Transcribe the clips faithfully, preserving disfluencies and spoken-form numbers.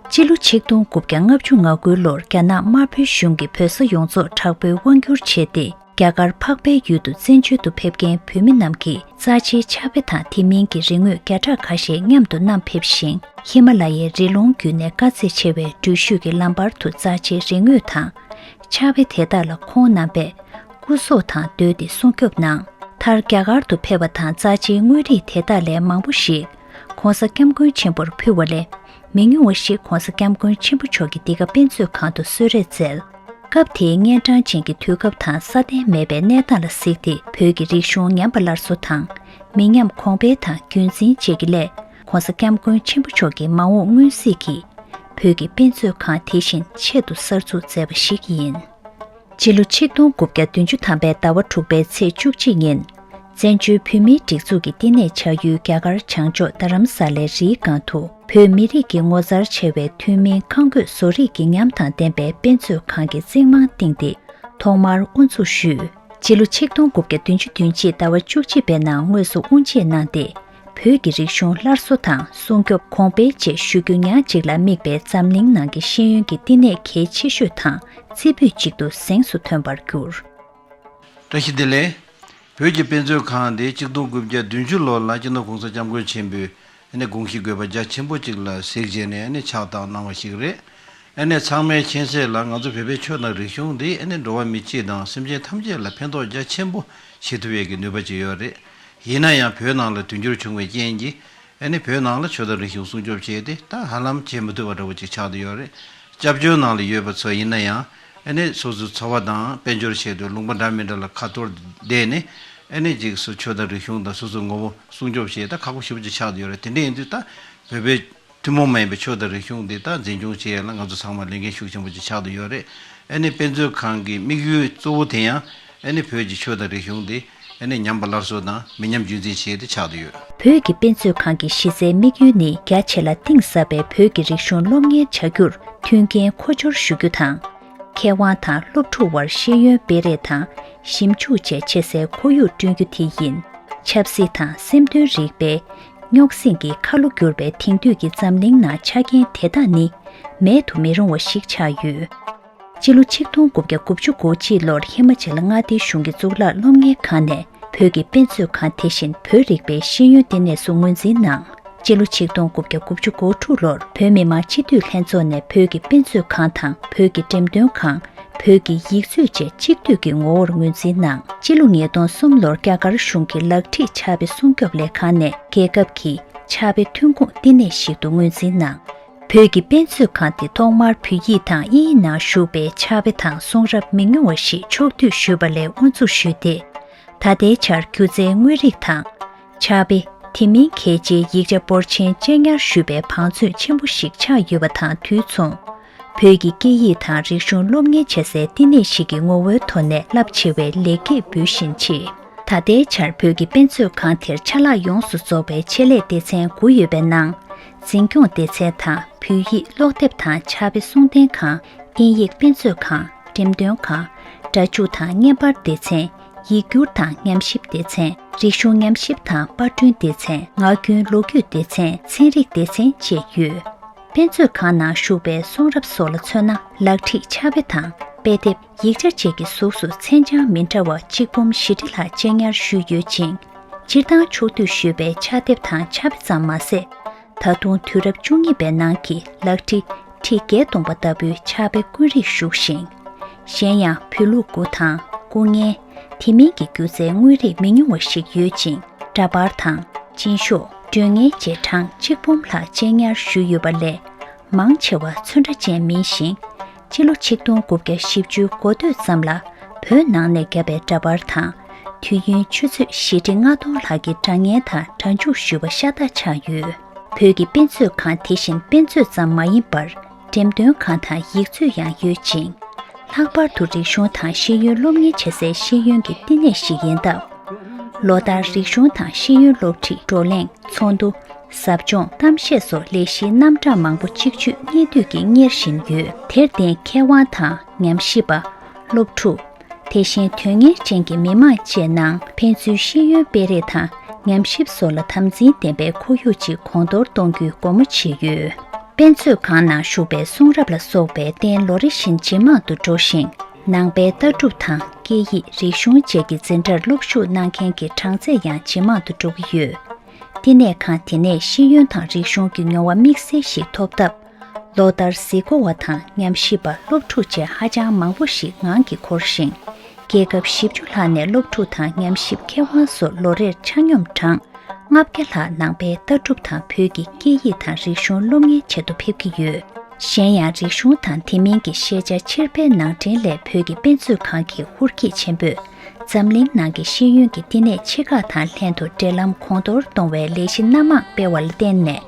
སྤྱི་ལོ་ཆིག་སྟོང་དགུ་བརྒྱ་ལྔ་བཅུ་ང་དགུའི་ལོར་རྒྱ་ནག་དམར་པོའི་གཞུང་གིས་བོད་ས་ཡོངས་རྫོགས་དྲག་པོའི་དབང་བསྒྱུར་བྱས་ཏེ། རྒྱ་གར་འཕགས་པའི་ཡུལ་དུ་བཙན་བྱོལ་དུ་ཕེབས་མཁན་བོད་མི་རྣམས་ཀྱིས་རྩ་ཆེའི་ཕྱག་དཔེ་དང་དེ་མིན་གྱི་རིག་དངོས་བརྒྱ་ཕྲག་ཁ་ཤས་མཉམ་དུ་བསྣམས་ཕེབས་ཤིང་། ཧི་མ་ལ་ཡའི་རི་ཀླུང་བརྒྱུད་ནས་དཀའ་ཚེགས་ཆེ་བའི་འགྲུལ་བཞུད་ཀྱི་ལམ་བར་དུ་རྩ་ཆེའི་རིག་དངོས་དང་། ཕྱག་དཔེ་དེ་དག་ལ་ཁོང་རྣམ་པས་སྐུ་སྲོག་དང་བསྡོས་ཏེ་སྲུང་སྐྱོབ་གནང་། མཐར་རྒྱ་གར་དུ་ཕེབས་པ་དང་རྩ་ཆེའི་དངོས་རིགས་དེ་དག་ལས་མང་པོ་ཞིག་༧གོང་ས་༧སྐྱབས་མགོན་ཆེན་པོར་ཕུལ་བ་ལས། མི་ཉུང་བ་ཞིག་༧གོང་ས་༧སྐྱབས་མགོན་ཆེན་པོ་མཆོག་གི་འདི་ག་དཔེ་མཛོད་ཁང་དུ་གསོལ་རས་བསྩལ། སྐབས་དེའི་གཉན་འཕྲང་ཅན་གྱི་དུས་སྐབས་དང་སྲ་བརྟན་མེད་པའི་གནས་སྟངས་ལ་གཟིགས་ཏེ། བོད་ཀྱི་རིག་གཞུང་ཉམས་པ་སླར་གསོ་དང་། མི་ཉམས་གོང་འཕེལ་དང་རྒྱུན་འཛིན་བཅས་ཀྱི་སླད། ༧གོང་ས་༧སྐྱབས་མགོན་ཆེན་པོ་མཆོག་གི་མ་འོངས་སྔོན་གཟིགས་ཀྱིས། བོད་ཀྱི་དཔེ་མཛོད་ཁང་དེ་བཞིན་ཆེད་དུ་གསར་འཛུགས་མཛད་པ་ཞིག་ཡིན། སྤྱི་ལོ་ཆིག་སྟོང་དགུ་བརྒྱ་བདུན་ཅུ་ཐམ་པའི་ཟླ་བ་དྲུག་པའི་ཚེས་བཅུ་གཅིག་ཉིན། བཙན་བྱོལ་བོད་མིའི་སྒྲིག་འཛུགས་ཀྱི་བསྟི་གནས་བྱ་ཡུལ་རྒྱ་གར་བྱང་ཕྱོགས་རྡ་རམ་ས་ལའི་རིའི་སྒང་དུ། བོད་མི་རིགས་ཀྱི་ངོ་མཚར་ཆེ་བའི་ཐུན་མིན་ཁང་བགོས་བཟོ་རིག་གི་ཉམས་དང་ལྡན་པའི་དཔེ་མཛོད་ཁང་གི་རྩིག་རྨང་བཏིང་སྟེ། ཐོག་མར་དབུ་འཛུགས་ཞུས། སྤྱི་ལོ་ཆིག་སྟོང་དགུ་བརྒྱ་བདུན་ཅུ་དོན་གཅིག་ཟླ་བ་བཅུ་གཅིག་པའི་ནང་དངོས་སུ་དབུ་འབྱེད་གནང་སྟེ། བོད་ཀྱི་རིག་གཞུང་སླར་གསོ་དང་སྲུང་སྐྱོབ་གོང་འཕེལ་བཅས་ཞུ་རྒྱུ་ཉག་གཅིག་ལ་དམིགས་པའི་འཛམ་གླིང་ནང་གི་ཤེས་ཡོན་གྱི་བསྟི་གནས་གལ་ཆེ་ཤོས་དང་རྩེ་ཕུད་ཅིག་ཏུ་གཟེངས་སུ་ཐོན་པར་གྱུར། བཀྲ་ཤིས་བདེ་ལེགས། བོད་ཀྱི་དཔེ་མཛོད་ཁང་འདི་ཆིག་སྟོང་དགུ་བརྒྱ་བདུན་ཅུ་ལོ་ལ་སྤྱི་ནོར་༧གོང་ས་༧སྐྱབས་མགོན་ཆེན་པོས་ཨ་ནི་དགོངས་གཞི་དགོས་པ་རྒྱ་ཆེན་པོ་ཅིག་ལ་གཟིགས་བྱས་ནས་ཨ་ནི་ཕྱག་བཏབ་གནང་བ་ཞིག་རེད། ཨ་ནི་ཚང་མས་མཁྱེན་གསལ་ལ་ང་ཚོ་བོད་པའི་ཆོས་དང་རིག་གཞུང་འདི་ཨ་ནི་འགྲོ་བ་མི་སྤྱི་དང་སེམས་ཅན་ཐམས་ཅད་ལ་ཕན་ཐོགས་རྒྱ་ཆེན་པོ་བྱེད་ཐུབ་ཡས་ཀྱི་ནུས་པ་ཅིག་ཡོད་རེད། ཡིན་ན་ཡང་བོད་ནང་ལ་དུས་འགྱུར་བྱུང་བའི་རྐྱེན་གྱིས། ཨ་ནི་བོད་ནང་ལ་ཆོས་དང་རིག་གཞུང་སྲུང་སྐྱོབ་བྱས་ཏེ་ད་ཧ་ལམ་བྱེད་མི་ཐུབ་པ་འདྲ་བོ་ཅིག་ཆགས་བསྡད་ཡོད་རེད། སྐྱབས་བཅོལ་ནང་ལ་ཡོད་པ་ཚོ་ཡིན་ན་ཡང་ཨ་ནི་སོ་སོའི་འཚོ་བ་དང་དཔལ་འབྱོར་ཆེད་དུ་ལུང་པ་འདྲ་མི་འདྲ་ལ་ཁ་འཐོར་བསྡད་ནས། ཨ་ནི་ཅིག་སུ་ཆོས་དང་རིག་གཞུང་དང་སོ་སོའི་ངོ་བོ་སྲུང་སྐྱོབ་བྱེད་ད་ཁག་པོ་ཞེ་པོ་ཅིག་ཆགས་བསྡད་ཡོད་རེད། དེ་འདྲ་ཡིན་དུས་ད་བོད་པའི་ཐུན་མོང་མ་ཡིན་པའི་ཆོས་དང་རིག་གཞུང་འདི་ད་འཛིན་སྐྱོང་བྱེད་ཡ་ལ་ང་ཚོ་ཚང་མ་ལས་འགན་ཤུགས་ཆེན་པོ་ཅིག་ཆགས་བསྡད་ཡོད་རེད། ཨ་ནི་དཔེ་མཛོད་ཁང་གི་དམིགས་ཡུལ་གཙོ་བོ་དེ་ཡང་ཨ་ནི་བོད་ཀྱི་ཆོས་དང་རིག་གཞུང་འདི་ཨ་ནི་ཉམས་པ་སླར་གསོ་དང་མི་ཉམས་རྒྱུན་འཛིན་བྱེད་དེ་ཆགས་བསྡད་ཡོད། བོད་ཀྱི་དཔེ་མཛོད་ཁང་གི་གཞི་རྩའི་དམིགས་ཡུལ་ནི་རྒྱ་ཆེ་ལ་གཏིང་ཟབ་པའི་བོད་ཀྱི་རིག་གཞུང་སློབ་གཉེར་བྱ་རྒྱུར་མཐུན་རྐྱེན་མཁོ་སྦྱོར་ཞུ་རྒྱུ་དང་། མཁས་དབང་དང་སློབ་ཕྲུག་དབར་ཤེས་ཡོན་སྤེལ་རེས་དང་ཞིབ་འཇུག་བཅས་བྱེད་སའི་ཁོར་ཡུག་བསྐྲུན་རྒྱུ་དེ་ཡིན། ཆབ་སྲིད་དང་སེམས་དོན་རིག་པའི་རྙོག་ཟིང་གིས་ཁ་ལོ་བསྒྱུར་བའི་དེང་དུས་ཀྱི་འཛམ་གླིང་ནང་ཆ་རྐྱེན་དེ་དག་ནི་མེད་དུ་མི་རུང་བ་ཞིག་ཆགས་ཡོད། སྤྱི་ལོ་ཆིག་སྟོང་དགུ་བརྒྱ་དགུ་བཅུ་གོ་གཅིག་ལོར་ཧི་མ་ཅལ་མངའ་སྡེའི་གཞུང་གི་གཙུག་ལག་སློབ་གཉེར་ཁང་ནས་བོད་ཀྱི་དཔེ་མཛོད་ཁང་དེ་བཞིན་བོད་རིག་པའི་ཤེས་ཡོན་ལྟེ་གནས་སུ་ངོས་འཛིན་གནང་། སྤྱི་ལོ་ཆིག་སྟོང་དགུ་བརྒྱ་དགུ་བཅུ་གོ་དྲུག་ལོར་བོད་མི་མང་སྤྱི་འཐུས་ལྷན་ཚོགས་ནས་བོད་ཀྱི་དཔེ་མཛོད་ཁང་དང་བོད་ཀྱི་འགྲེམས་སྟོན་ཁང་། བོད་ཀྱི་ཡིག་མཛོད་བཅས་གཅིག་སྡུད་ཀྱི་ངོ་བོར་ངོས་འཛིན་གནང་། སྤྱི་ལོ་ཉིས་སྟོང་གསུམ་ལོར་རྒྱ་གར་གཞུང་གི་ལག་ཁྲིད་ཕྱག་དཔེ་སྲུང་སྐྱོབ་ལས་ཁང་ནས་རྒྱལ་ཁབ་ཀྱི་ཕྱག་དཔེ་ཐོན་ཁུངས་ལྟེ་གནས་ཤིག་ཏུ་ངོས་འཛིན་གནང་། བོད་ཀྱི་དཔེ་མཛོད་ཁང་དེ་ཐོག་མར་བོད་ཡིག་དང་དབྱིན་ཡིག་ནང་བཞུགས་པའི་ཕྱག་དཔེ་དང་གསུང་རབ་མི་ཉུང་བ་ཞིག་ཕྱོགས་བསྡུས་ཞུས་པ་ལས་དབུ་འཛུགས་ཞུས་ཏེ། ད་ལྟའི་ཆར་སྒྱུ་རྩལ་དངོས་རིགས་དང་། ཕྱག་དཔེ། དེ་མིན་གལ་ཆེའི་ཡིག་ཆ་འབོར་ཆེན་གཅེས་ཉར་ཞུས་པའི་བང་མཛོད་ཆེན་པོ་ཞིག་ཆགས་ཡོད་པ་དང་དུས་མཚུངས། བོད་ཀྱི་སྐད་ཡིག་དང་རིག་གཞུང་སློབ་གཉེར་བྱེད་སའི་བསྟི་གནས་ཤིག་གི་ངོ་བོའི་ཐོག་ནས་རླབས་ཆེ་བའི་ལེགས་སྐྱེས་འབུལ་བཞིན་མཆིས། ད་ལྟའི་ཆར་བོད་ཀྱི་དཔེ་མཛོད་ཁང་དེར་ཆ་ལག་ཡོངས་སུ་རྫོགས་པའི་ཆེད་ལས་སྡེ་ཚན་དགུ་ཡོད་པའི་ནང་། འཛིན་སྐྱོང་སྡེ་ཚན་དང་བོད་ཡིག་ཀློག་དེབ་དང་ཕྱག་དཔེ་གསུང་རྟེན་ཁང་། དབྱིན་ཡིག་དཔེ་མཛོད་ཁང་། འགྲེམས་སྟོན་ཁང་། སྒྲ་འཇུག་དང་བརྙན་པར་སྡེ་ཚན། ཡིག་སྒྱུར་དང་ཉམས་ཞིབ་སྡེ་ཚན། རིག་གཞུང་ཉམས་ཞིབ་དང་པར་སྐྲུན་སྡེ་ཚན། ངག་རྒྱུན་ལོ་རྒྱུས་སྡེ་ཚན། ཚན་རིག་སྡེ་ཚན་བཅས་ཡོད། དཔེ་མཛོད་ཁང་ནང་བཞུགས་པའི་གསུང་རབ་སོགས་ལ་མཚོན་ན། ལག་བྲིས་ཕྱག་དཔེ་དང་དཔེ་དེབ། ཡིག་ཆ་བཅས་ཀྱི་གཟུགས་སུ་མཚན་བྱང་མི་འདྲ་བ་གཅིག་འབུམ་བཞི་ཁྲི་ལྷག་གཅེས་ཉར་ཞུས་ཡོད་ཅིང་། སྤྱིར་བཏང་ཕྱོགས་བསྡུས་ཞུས་པའི་ཕྱག་དེབ་དང་ཕྱག་དཔེ་ཙམ་མ་ཟད། ད་དུང་དུས་རབས་བཅུ་གཉིས་པའི་ནང་གི་ལག་བྲིས་ཁྲི་བརྒྱད་སྟོང་པ་ལྟ་བུའི་ཕྱག་དཔེ་དཀོན་རིགས་བཞུགས་ཤིང་། གཞན་ཡང་བོད་ལུགས་མགུ་ཐང་། སྐུ་བརྙན། དེ་མིན་གྱི་སྒྱུ་རྩལ་དངོས་རིགས་མི་ཉུང་བ་ཞིག་ཡོད་ཅིང་། འདྲ་པར་དང་། སྦྱིན་ཤོག་སྒྲོན་བརྙན་བཅས་གྲངས་གཅིག་འབུམ་ལྷག་གཅེས་ཉར་ཞུས་ཡོད་པ་ལས། མང་ཆེ་བ་ཚོན་ཁྲ་ཅན་མིན་ཞིང་། སྤྱི་ལོ་ཆིག་སྟོང་དགུ་བརྒྱ་བཞི་བཅུའི་འགོ་སྟོད་ཙམ་ལ་བོད་ནང་ནས་བརྒྱབ་པའི་འདྲ་པར་དང་། དུས་ཡུན་ཆུ་ཚོད་བཞི་ཁྲི་ལྔ་སྟོང་ལྷག་གི་སྒྲ་བརྙན་དང་སྒྲ་འཇུག་ཞུ་བ་ཤ་སྟག་ཆགས་ཡོད། བོད་ཀྱི་དཔེ་མཛོད་ཁང་དེ་བཞིན་དཔེ་མཛོད་ཙམ་མ་ཡིན་པར། འགྲེམས་སྟོན་ཁང་དང་ཡིག་མཛོད་ཡང་ཡོད་ཅིང་། ལྷག་པར་དུ་རིག་གཞུང་དང་ཤེས་ཡོན་སློབ་གཉེར་བྱེད་སའི་ཤེས་ཡོན་གྱི་བསྟི་གནས་ཤིག་ཡིན་སྟབས། ལོ་ལྟར་རིག་གཞུང་དང་ཤེས་ཡོན་སློབ་ཁྲིད། བགྲོ་གླེང་། ཚོགས་འདུ། ཟབ་སྦྱོང་། གཏམ་བཤད་སོགས་ལས་གཞིའི་རྣམ་གྲངས་མང་པོ་གཅིག་མཆོད་གཉིས་བསྡུས་ཀྱིས་གཉེར་བཞིན་ཡོད། དེར་བརྟེན་མཁས་དབང་དང་ཉམས་ཞིབ་པ། སློབ་ཕྲུག་དེ་བཞིན་དོན་གཉེར་ཅན་གྱི་མི་མང་བཅས་ནང་ཕན་ཚུན་ཤེས་ཡོན་སྤེལ་རེས་དང་ཉམས་ཞིབ་སོགས་ལ་དམ་འཛིན་ལྡན་པའི་ཁོར་ཡུག་ཅིག་གོང་མཐོར་གཏོང་རྒྱུའི་སྒོ་མོ་ཕྱེ་ཡོད། དཔེ་མཛོད་ཁང་ནང་བཞུགས་པའི་གསུང་རབ་ལ་སོགས་པའི་རྟེན་ལོ་རེ་བཞིན་ཇེ་མང་དུ་འགྲོ་ཞིང་། ནང་པའི་ལྟ་གྲུབ་དང་སྐད་ཡིག་རིག་གཞུང་བཅས་ཀྱི་འཛིན་གྲྭར་སློབ་ཞུགས་གནང་མཁན་གྱི་གྲངས་ཚད་ཡང་ཇེ་མང་དུ་འགྲོ་གི་ཡོད། བསྟི་གནས་ཁང་དེ་ནས་ཤེས་ཡོན་དང་རིག་གཞུང་གི་མྱོང་བ་དམིགས་བསལ་ཞིག་ཐོབ་སྟབས། ལོ་ལྟར་གཟིགས་སྐོར་བ་དང་ཉམས་ཞིབ་པ་སློབ་ཕྲུག་བཅས་ཧ་ཅང་མང་པོ་ཞིག་ངང་གིས་འཁོར་ཞིང་། རྒྱལ་ཁབ་བཞི་བཅུ་ལྷག་ནས་སློབ་ཕྲུག་དང་ཉམས་ཞིབ་མཁས་དབང་སོགས་ལོ་རེར་ཆ་སྙོམས་གྲངས་ལྔ་བརྒྱ་ལྷག་ནང་པའི་ལྟ་གྲུབ་དང་བོད་ཀྱི་སྐད་ཡིག་དང་རིག་གཞུང་སློབ་གཉེར་ཆེད་དུ་ཕེབས་ཀྱི་ཡོད། གཞན་ཡང་རིག་གཞུང་དང་དེ་མིན་གྱི་ཤེས་བྱ་ཕྱིར་སྤེལ་ནང་འདྲེན་སླད་བོད་ཀྱི་དཔེ་མཛོད་ཁང་གི་ཧུར་སྐྱེད་ཆེན་པོས་འཛམ་གླིང་ནང་གི་ཤེས་ཡོན་གྱི་བསྟི་གནས་ཆེ་ཁག་དང་ལྷན་དུ་འབྲེལ་ལམ་གོང་མཐོར་གཏོང་བའི་ལས་གཞི་སྣ་མང་སྤེལ་བ་ལ་བརྟེན་ནས།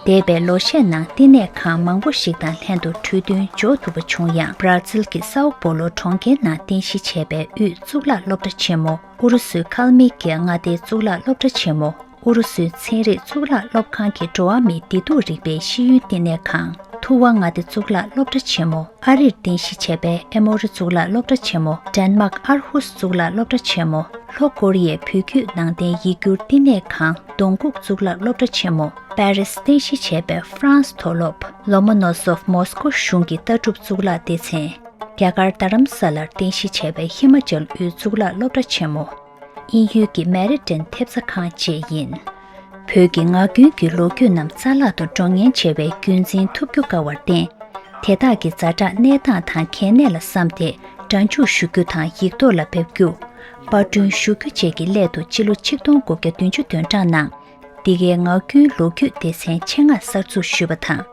འདས་པའི་ལོ་ཤས་ནང་བསྟི་གནས་ཁང་མང་པོ་ཞིག་དང་ལྷན་དུ་གྲོས་མཐུན་འཇོག་ཐུབ་པ་བྱུང་ཡང་། སྦྲ་ཛིལ་གྱི་སའོ་པོ་ལོ་གྲོང་ཁྱེར་ནང་རྟེན་གཞི་བྱས་པའི་དབུས་གཙུག་ལག་སློབ་གྲྭ་ཆེན་མོ། ཨུ་རུ་སུའི་ཁལ་མིག་གི་མངའ་སྡེའི་གཙུག་ལག་སློབ་གྲྭ་ཆེན་མོ། ཨུ་རུ་སུའི་ཚན་རིག་གཙུག་ལག་སློབ་ཁང་གི་འགྲོ་བ་མིའི་བདེ་སྡུག་རིག་པའི་ཤེས་ཡོན་བསྟི་གནས་ཁང་། ཐུ་ཝ་མངའ་སྡེ་གཙུག་ལག་སློབ་གྲྭ་ཆེན་མོ། ཨ་རིར་རྟེན་གཞི་བྱས་པའི་ཨེ་མོ་རི་གཙུག་ལག་སློབ་གྲྭ་ཆེན་མོ། ཌེན་མཱག་ཨར་ཧུ་སི་གཙུག་ལག་སློབ་གྲྭ་ཆེན་མོ། ལྷོ་ཀོ་རི་ཡའི་བོད་བརྒྱུད་ནང་བསྟན་ཡིག་སྒྱུར་བསྟི་གནས་ཁང་། ཏུང་ཀུག་གཙུག་ལག་སློབ་གྲྭ་ཆེན་མོ། པེ་རིས་རྟེན་གཞི་བྱས་པའི་ཧྥ་རན་སི་མཐོ་སློབ། ལོ་མོ་ནོ་སོབ་མོ་སི་ཀོ་གཞུང་གི་ལྟ་གྲུབ་གཙུག་ལག་སྡེ་ཚན། རྒྱ་གར་རྡ་རམ་ས་ལར་རྟེན་གཞི་བྱས་པའི་ཧི་མ་ཅལ་དབུས་གཙུག་ལག་སློབ་གྲྭ་ཆེན་མོ། དབྱིན་ཡུལ་གྱི་མེ་རི་ཊན་ཐེབས་རྩ་ཁང་བཅས་ཡིན། བོད་ཀྱི་ངག་རྒྱུན་གྱི་ལོ་རྒྱུས་རྣམས་རྩ་བརླག་ཏུ་འགྲོ་ངན་ཆེ་བའི་རྒྱུན་འཛིན་ཐུབ་རྒྱུ་དཀའ་བར་བརྟེན། དེ་དག་གི་ཛ་དྲག་གནས་སྟངས་དང་གལ་གནད་ལ་བསམས་ཏེ། སྒྲ་འཇུག་ཞུ་རྒྱུ་དང་ཡིག་ཐོག་ལ་ཕབ་རྒྱུ། པར་སྐྲུན་ཞུ་རྒྱུ་བཅས་ཀྱི་སླད་དུ་སྤྱི་ལོ་ཆིག་སྟོང་དགུ་བརྒྱ་བདུན་ཅུ་དོན་གྲངས་ནང་། འདི་གའི་ངག་རྒྱུན་ལོ་རྒྱུས་སྡེ་ཚན་ཆེད་མངགས་གསར་འཛུགས་ཞུས་པ་དང་།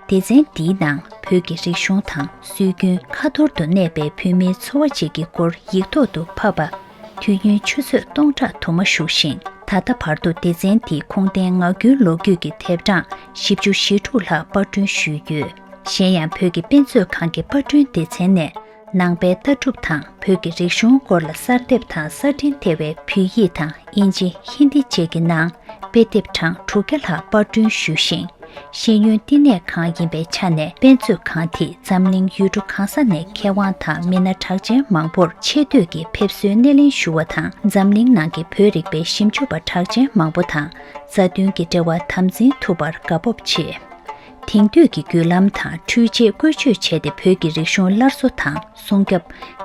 སྡེ་ཚན་འདིའི་ནང་བོད་ཀྱི་རིག་གཞུང་དང་སྲོལ་རྒྱུན། ཁ་ཐོར་དུ་གནས་པའི་བོད་མིའི་འཚོ་བ་བཅས་ཀྱི་སྐོར་ཡིག་ཐོག་ཏུ་ཕབ་པ། དུས་ཡུན་ཆུ་ཚོད་སྟོང་ཕྲག་དུ་མ་བཞུགས་ཤིང་། ད་ལྟ་བར་དུ་སྡེ་ཚན་འདིས་ཁུངས་ལྡན་ངག་རྒྱུན་ལོ་རྒྱུས་ཀྱི་དེབ་གྲངས་བཞི་བཅུ་ཞེ་དྲུག་ལྷག་པར་སྐྲུན་ཞུས་ཡོད། གཞན་ཡང་བོད་ཀྱི་དཔེ་མཛོད་ཁང་གི་པར་སྐྲུན་སྡེ་ཚན་ནས། ནང་པའི་ལྟ་གྲུབ་དང་བོད་ཀྱི་རིག་གཞུང་སྐོར་ལ་གསར་འདེབས་དང་གསར་འཕྲིན་ཐེ་བའི་བོད་ཡིག་དང་དབྱིན་ཇི། ཧིན་དི་བཅས་ཀྱི་ནང་དཔེ་དེབ་གྲངས་དྲུག་བརྒྱ་ལྷག་པར་སྐྲུན་ཞུས་ཤིང་། ཤེས་ཡོན་བསྟི་གནས་ཁང་ཡིན་པའི་ཆ་ནས་དཔེ་མཛོད་ཁང་དེས་འཛམ་གླིང་ཡུལ་གྲུ་གང་ས་ནས་མཁས་དབང་དང་མི་སྣ་གྲགས་ཅན་མང་པོར་ཆེ་བསྟོད་ཀྱི་ཕེབས་བསུའི་སྣེ་ལེན་ཞུ་བ་དང་། འཛམ་གླིང་ནང་གི་བོད་རིག་པའི་ཞིབ་འཇུག་པ་གྲགས་ཅན་མང་པོ་དང་མཛའ་མཐུན་གྱི་འབྲེལ་བ་དམ་འཛིན་ཐུབ་པར་དགའ་སྤོབས་ཆེ། དེང་དུས་ཀྱི་བརྒྱུད་ལམ་དང་འཕྲུལ་ཆས་བཀོལ་སྤྱོད་བྱས་ཏེ་བོད་ཀྱི་རིག་གཞུང་སླར་གསོ་དང་སྲུང་སྐྱོབ།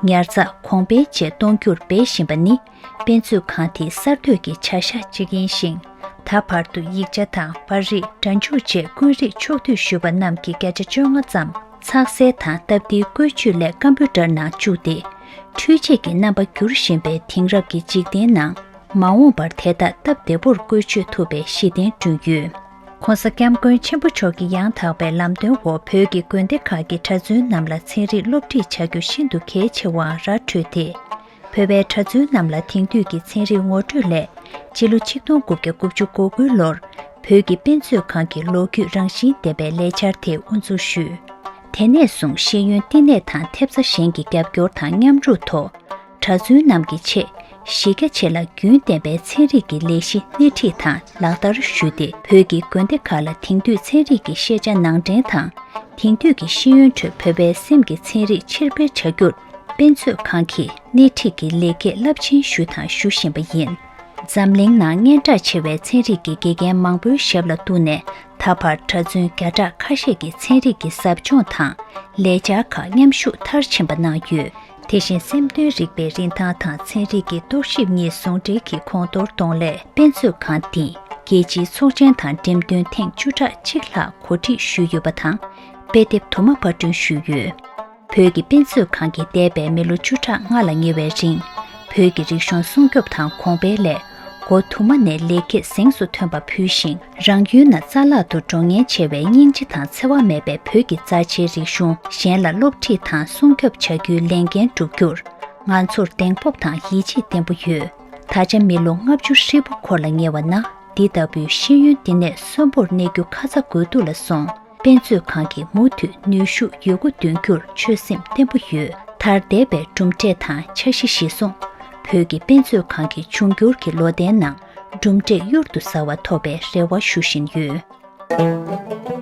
ཉར་ཚགས། གོང་འཕེལ་བཅས་གཏོང་རྒྱུར་འབད་བཞིན་པ་ནི། དཔེ་མཛོད་ཁང་དེའི་གསར་གཏོད་ཀྱི་བྱ་གཞག་ཅིག་ཡིན་ཞིང་། ད་བར་དུ་ཡིག་ཆ་དང་པར་རིས། སྒྲ་འཇུག་བཅས་ཀུན་རིག་ཕྱོགས་བསྡུས་ཞུས་པ་རྣམས་ཀྱི་བརྒྱ་ཆ་བཅོ་ལྔ་ཙམ་ཚགས་གསལ་དང་སྟབས་བདེའི་བཀོལ་སྤྱོད་སླད་ཀམ་པུ་ཊར་ནང་བཅུག་སྟེ། འཕྲུལ་ཆས་ཀྱི་རྣམ་པ་འགྱུར་བཞིན་པའི་དེང་རབས་ཀྱི་འཇིག་རྟེན་ནང་། མ་འོངས་པར་དེ་དག་སྟབས་བདེ་པོར་བཀོལ་སྤྱོད་ཐུབ་པའི་གཞི་རྟེན་བསྐྲུན་ཡོད། ྋགོང་ས་ྋསྐྱབས་མགོན་ཆེན་པོ་མཆོག་གིས་ཡང་དག་པའི་ལམ་སྟོན་འོག་བོད་ཀྱི་དགོན་སྡེ་ཁག་གི་གྲྭ་བཙུན་རྣམས་ལ་ཚན་རིག་སློབ་ཁྲིད་བྱ་རྒྱུ་ཤིན་ཏུ་གལ་ཆེ་བའང་ར་འཕྲོད་དེ། བོད་པའི་གྲྭ་བཙུན་རྣམས་ལ་དེང་དུས་ཀྱི་ཚན་རིག་ངོ་སྤྲོད་སླད། སྤྱི་ལོ་ཆིག་སྟོང་དགུ་བརྒྱ་དགུ་བཅུ་གོ་དགུ་ལོར་བོད་ཀྱི་དཔེ་མཛོད་ཁང་གི་ལོ་རྒྱུས་རང་བཞིན་ལྡན་པའི་ལས་འཆར་དེ་དབུ་འཛུགས་ཞུས། དེ་ནས་བཟུང་ཤེས་ཡོན་བསྟི་གནས་དང་ཐེབས་རྩ་གཞན་གྱི་རྒྱབ་སྐྱོར་དང་མཉམ་རུབ་ཐོག་གྲྭ་བཙུན་རྣམས་ཀྱི་ཆེད་གཞི་རྒྱ་ཆེ་ལ་རྒྱུན་ལྡན་པའི་ཚན་རིག་གི་ལས་གཞི་སྣེ་ཁྲིད་དང་ལག་བསྟར་ཞུས་ཏེ། བོད་ཀྱི་དགོན་སྡེ་ཁག་ལ་དེང་དུས་ཚན་རིག་གི་ཤེས་བྱ་ནང་འདྲེན་དང་། དེང་དུས་ཀྱི་ཤེས་ཡོན་ཁྲོད་བོད་པའི་སེམས་ཀྱི་ཚན་རིག་ཕྱིར་སྤེལ་བྱ་རྒྱུར། དཔེ་མཛོད་ཁང་གིས་སྣེ་ཁྲིད་ཀྱི་ལེགས་སྐྱེས་རླབས་ཆེན་ཞུས་དང་ཞུ་བཞིན་པ་ཡིན། འཛམ་གླིང་ནང་སྙན་གྲགས་ཆེ་བའི་ཚན་རིག་གི་དགེ་རྒན་མང་པོའི་ཞབས་ལ་གཏུགས་ནས། ད་བར་གྲྭ་བཙུན་བརྒྱ་ཕྲག་ཁ་ཤས་ཀྱིས་ཚན་རིག་གི་ཟབ་སྦྱོང་དང་ལས་འཆར་ཁག་མཉམ་ཞུགས་མཐར་ཕྱིན་པ་གནང་ཡོད། དེ་བཞིན་སེམས་དོན་རིག་པའི་རིན་ཐང་དང་ཚན་རིག་གི་རྟོག་ཞིབ་གཉིས་ཟུང་འབྲེལ་གྱིས་གོང་མཐོར་གཏོང་སླད། དཔེ་མཛོད་ཁང་འདིས་རྒྱལ་སྤྱིའི་ཚོགས་ཆེན་དང་འགྲེམས་སྟོན་ཐེངས་བཅུ་ཕྲག་གཅིག་ལྷག་གོ་སྒྲིག་ཞུས་ཡོད་པ་དང་། དཔེ་དེབ་དུ་མ་པར་སྐྲུན་ཞུས་ཡོད། བོད་ཀྱི་དཔེ་མཛོད་ཁང་གིས་འདས་པའི་མི་ལོ་བཅུ་ཕྲག་ལྔ་ལ་ཉེ་བའི་རིང་། བོད་ཀྱི་རིག་གཞུང་སྲུང་སྐྱོབ་དང་གོང་འཕེལ་སླད། འགོ་དུ་མ་ནས་ལེགས་སྐྱེས་གཟེངས་སུ་ཐོན་པ་ཕུལ་ཞིང་། རང་ཡུལ་ན་རྩ་བརླག་ཏུ་འགྲོ་ངན་ཆེ་བའི་སྙིང་རྗེ་དང་འཚེ་བ་མེད་པའི་བོད་ཀྱི་རྩ་ཆེའི་རིག་གཞུང་གཞན་ལ་སློབ་ཁྲིད་དང་སྲུང་སྐྱོབ་བྱ་རྒྱུའི་ལས་འགན་བསྒྲུབ་རྒྱུར། ང་ཚོར་གདེང་སྤོབས་དང་ཡིད་ཆེས་བརྟན་པོ་ཡོད། ད་ཆ་མི་ལོ་ལྔ་བཅུ་ཧྲིལ་པོ་འཁོར་ལ་ཉེ་བ་ན། འདི་ལྟ་བུའི་ཤེས་ཡོན་བསྟི་གནས་གསོན་པོར་གནས་རྒྱུ་ཁ་ཚ་དགོས་གཏུགས་ལ་སོང་། དཔེ་མཛོད་ཁང་གིས་མུ་མཐུད་ནུས་ཤུགས་ཡོད་རྒུ་འདོན་རྒྱུར་ཆོད་སེམས་བརྟན་པོ་ཡོད། མཐར་འདས་པའི་གྲུབ་འབྲས་དང་འཆར་གཞི་གཞིར་བཟུང་། བོད་ཀྱི་དཔེ་མཛོད་ཁང་གི་འབྱུང་འགྱུར་གྱི་ལོ་ཟླའི་ནང་གྲུབ་འབྲས་གཡུར་དུ་ཟ་བ་ཐོབ་པའི་རེ་བ་ཞུ་བཞིན་ཡོད།